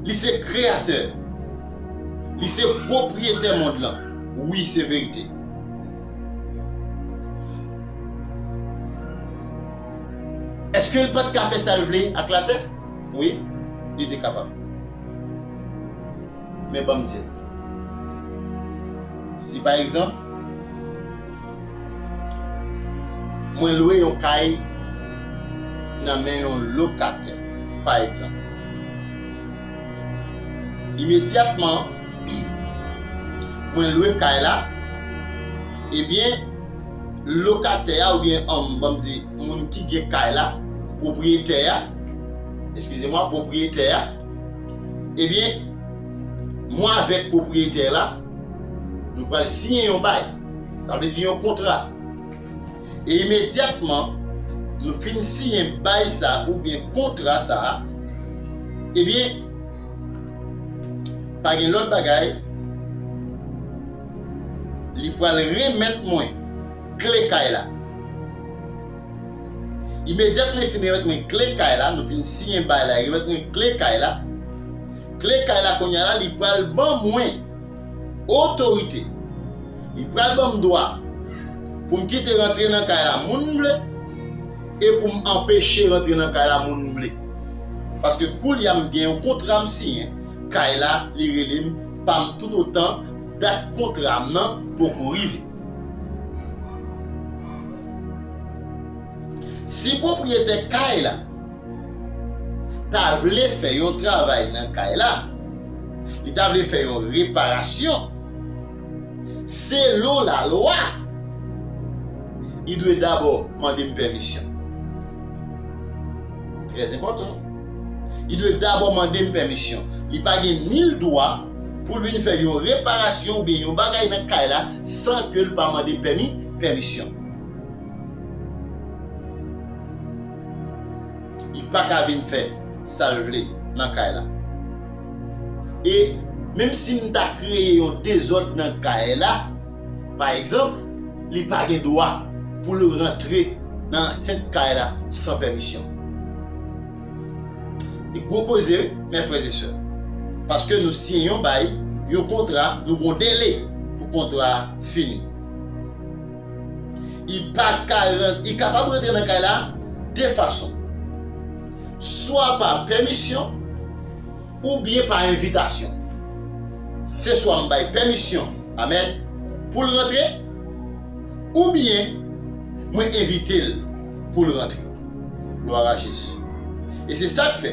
li se kreyatè. Li se pwopriyetè mond lan. Wi, se verite. Èske l pa t ka fè sa l vle ak latè? Wi, li te kapab. Men ban m di n. Si pa egzanp, mwen lwe yon kay nan men yon lokatè, pa egzanp. Imedyatman, mwen lwe kay la, ebyen, lokatè a oubyen, um, ban m di, moun ki gen kay la, pwopriyetè a, eskize mwa, pwopriyetè a, ebyen, mwen avèk pwopriyetè la, nou pral siyen yon bay. Sa vle di yon kontra. E imedyatman, nou fin siyen bay sa oubyen kontra sa a, ebyen, pa gen lòt bagay, li pral remèt mwen kle kay la. Imedyatman li fin remèt mwen kle kay la, nou fin siyen bay la, li remèt mwen kle kay la. Kle kay la kounye a la, li pral ban mwen otorite. Li pral ban m dwa pou m kite rantre nan kay la moun m vle e pou m anpeche rantre nan kay la moun m vle. Paske koulye a m gen yon kontra m siyen, kay la, li rele m pa m toutotan dat kontra m nan poko rive. Si pwopriyetè kay la ta vle fè yon travay nan kay la, li ta vle fè yon reparasyon, selon lalwa, li dwe dabò mande m pèmisyon. Trè enpòtan. Li dwe dabò mande m pèmisyon. Li pa gen nil dwa pou l vin fè yon reparasyon oubyen yon bagay nan kay la san ke l pa mande m pèmi, pèmisyon. Li pa ka vin fè sa l vle nan kay la. E menm si m ta kreye yon dezòd nan kay la, pa egzanp, li pa gen dwa pou l rantre nan ansent kay la san pèmisyon. Li gwo koze, wi, mè frè e sè. Paske nou siyen yon bay, yon kontra, nou gon dele pou kontra a fini. Li pa ka ran-, li kapab rantre nan kay la de fason. Swa pa pèmisyon, oubyen pa envitasyon. Se swa m bay pèmisyon, amèn, pou l rantre, oubyen mwen envite l pou l rantre. Glwa a Jezi. E se sa k fè,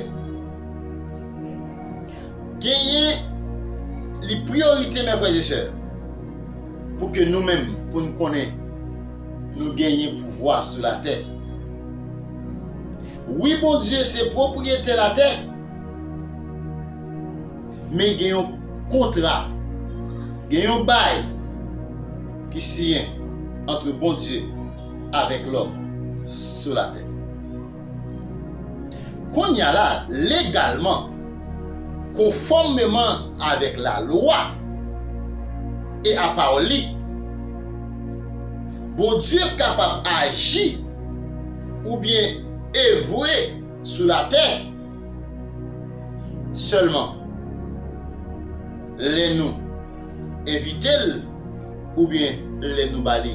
genyen li priyorite, mè frè e sè, pou ke nou menm, pou n konnen nou genyen pouvwa sou latè. Wi, Bondye se pwopriyetè latè, men gen yon kontra, gen yon bay ki siyen ant Bondye avèk lòm sou latè. Kounye a la, legalman, konfòmeman avèk lalwa e a pawòl li, Bondye kapab aji oubyen evre sou latè sèlman lè nou envite l oubyen lè nou ba li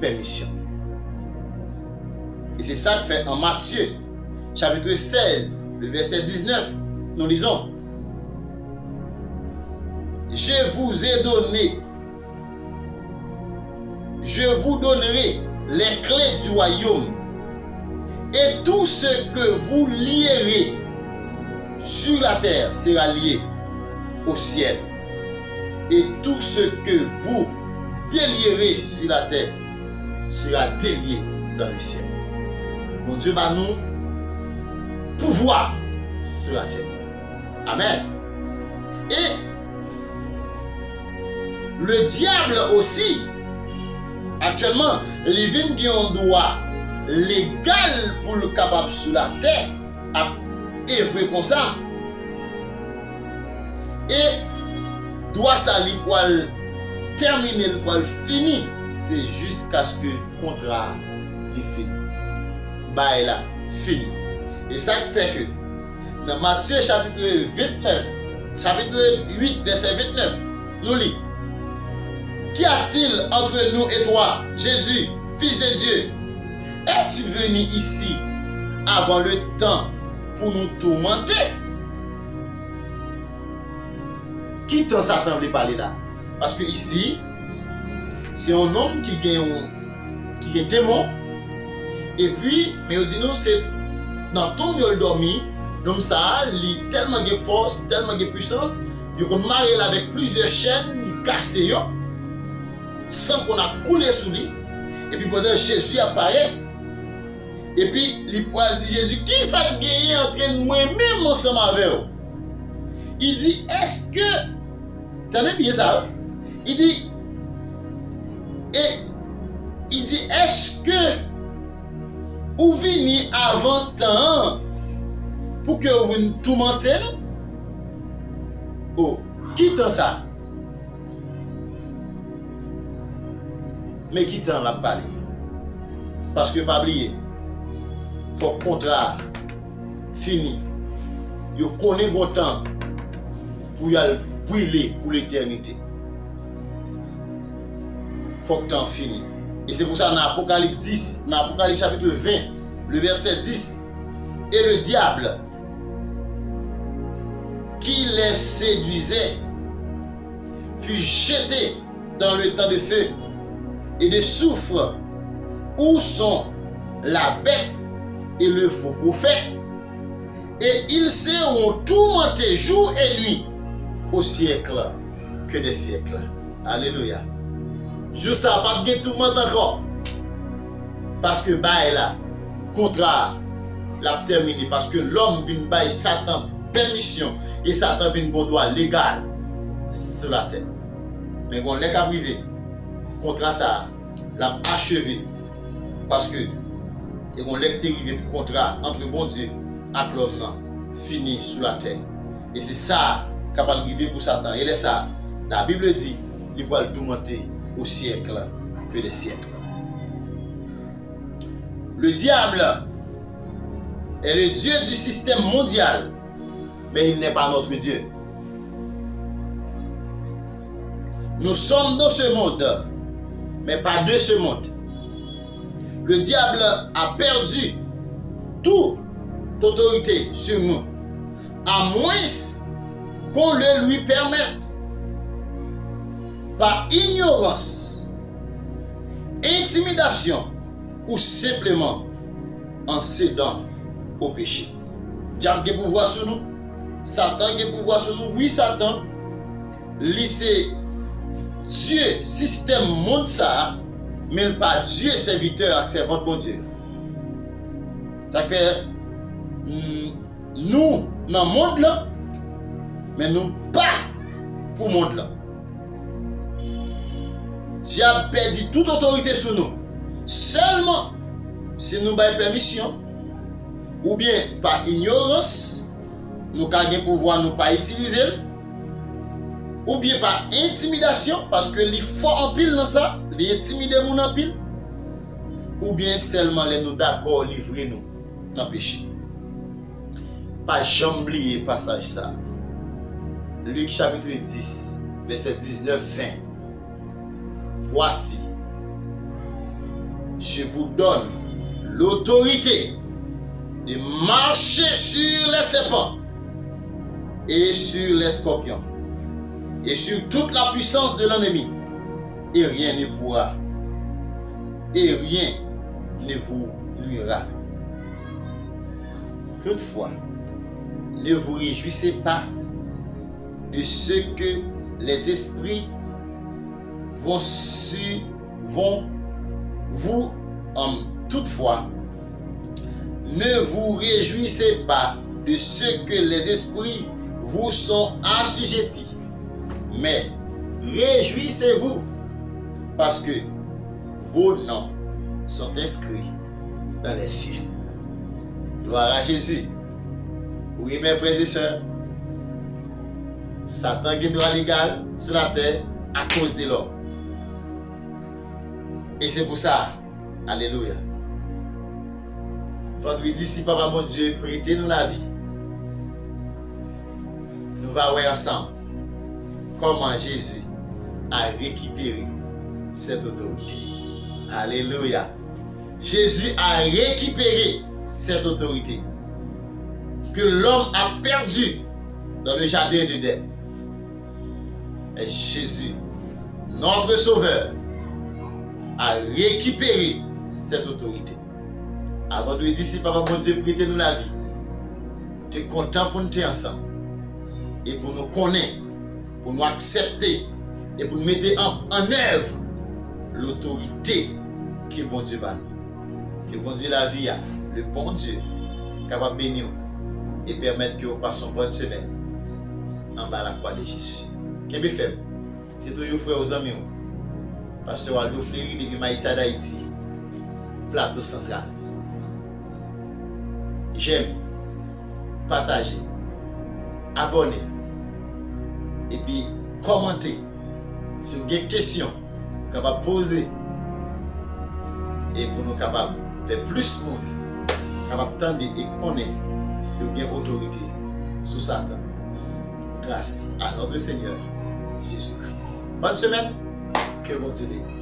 pèmisyon. E se sa k fè an Matye, chapit sèz, le vèsè diznèf, nou lizon, Je vous ai donné, je vous donnerai les clés du royaume, et tout ce que vous lierez sur la terre sera lié au ciel, et tout ce que vous délierez sur la terre sera délié dans le ciel. Bondye ba nou pouvwa sou latè. Amèn. E le dyab osi, aktyèlman, li vin gen yon dwa legal pou l kapab sou latè ap evre konsa. E dwa sa li pral tèmine, li pral fini, se jiskaske kontra a li fini. Bagay la fini. E sa k fè ke nan Matye chapit vennèf, chapit uit, vèsè vennèf, nou li: Qu'y a-t-il entre nous et toi, Jésus, Fils de Dieu? Es-tu venu ici avant le temps pour nous tourmenter? Ki tan Satan vle pale la? Paske isi, se yon nonm ki gen yon, ki gen demon. Epi, men yo di nou se nan tonm yo l dòmi. Nonm sa a, li tèlman gen fòs, tèlman gen pwisans, yo konn mare l avèk plizyè chèn, li kase yo. San konn ap koule sou li. Epi pandan Jezi ap parèt, epi li pral di Jezi, "Kisa k genyen ant mwen menm ansanm avè w?" Li di, "Èske," tande byen sa, wi. Li di, e, li di, "Èske ou vini avan tan an pou ke ou vin toumante nou?" O, ki tan sa? Men ki tan l ap pale. Paske pa bliye, fòk kontra a fini. Yo konnen gon tan pou y al brile pou letènite. Fòk tan an fini. E se pou sa nan Apokalips dis, nan Apokalips chapit ven, le vèsè dis, et le diable qui les séduisait fut jeté dans le temps de feu et de soufre, où sont la bête et le faux prophète, et ils seront tourmentés jour et nuit au siècle que des siècles. Alelouya. Jou sa a, p ap gen toumant ankò. Paske bagay la, kontra a, l ap tèmine. Paske lòm vin bay Satan pèmisyon e Satan vin gon dwa legal sou latè. Men gon lè k ap rive, kontra sa a, l ap acheve. Paske te gon lè k te rive pou kontra ant Bondye ak lòm nan fini sou latè. E se sa k ap al rive pou Satan. E lè sa a, la Bible di, li pral toumante au siècle que des siècles. Le diable est le dieu du système mondial, mais il n'est pas notre Dieu. Nous sommes dans ce monde, mais pas de ce monde. Le diable a perdu toute autorité sur nous, à moins qu'on le lui permette, par ignorance, intimidation ou simplement en cédant au péché. Dyab gen pouvwa sou nou. Satan gen pouvwa sou nou. Wi, Satan, li se dye sistèm mond sa a, men l pa Dye sèvitè ak sèvant Bondye. Sa k fè, mm, nou nan mond lan, men nou pa pou mond lan. Dyab pèdi tout otorite sou nou. Sèlman si nou bay pèmisyon, oubyen pa inyorans, nou ka gen pouvwa nou pa itilize l, oubyen pa entimidasyon, paske li fò anpil nan sa, li entimide moun anpil, oubyen sèlman lè nou dakò livre nou nan peche. Pa janm bliye pasaj sa. Lik chapit dis, vèsè diznèf, ven. Voici, je vous donne l'autorité de marcher sur les serpents et sur les scorpions, et sur toute la puissance de l'ennemi, et rien ne pourra, et rien ne vous nuira. Toutefois, ne vous réjouissez pas de ce que les esprits vont sur, vont vous, euh, toutefois, ne vous réjouissez pas de ce que les esprits vous sont assujettis, mais réjouissez-vous parce que vos noms sont inscrits dans les cieux. Gloire à Jésus. Wi, mes frères et sœurs, Satan gen dwa legal sou latè akoz de lòm. E se pou sa, alelouya, vandredi, si Papa Bondye prete nou lavi, nou va wè ansanm kòman Jezi a rekipere sèt otorite. Alelouya! Jésus a récupéré cette autorité que l'homme a perdue dans le jardin d'Éden. Et Jésus, notre Sauveur, a récupéré cette autorité. Avan nou di si Papa Bondye prete nou lavi, nou te kontan pou nou te ansanm e pou nou konnen, pou nou aksepte e pou nou mete an, an èv lotorite ke Bondye ba nou. Ke Bondye lavi a, le bon Dieu, kapab beni w e pèmèt ke w pase yon bòn semèn anba lakwa de Jezi. Kenbe fèm. Se toujou frè w, zanmi w, Pastè Waldo Fleury depi Mayisa, Dayiti, Plato Santral. J'aime, pataje, abòne, epi kòmante. Si w gen kesyon, ou kapab poze. E pou nou kapab fè plis moun kapab tande e konnen yo gen otorite sou Satan gras a notre Seigneur Jésus-Christ. Bonne semaine, que Bondye beni.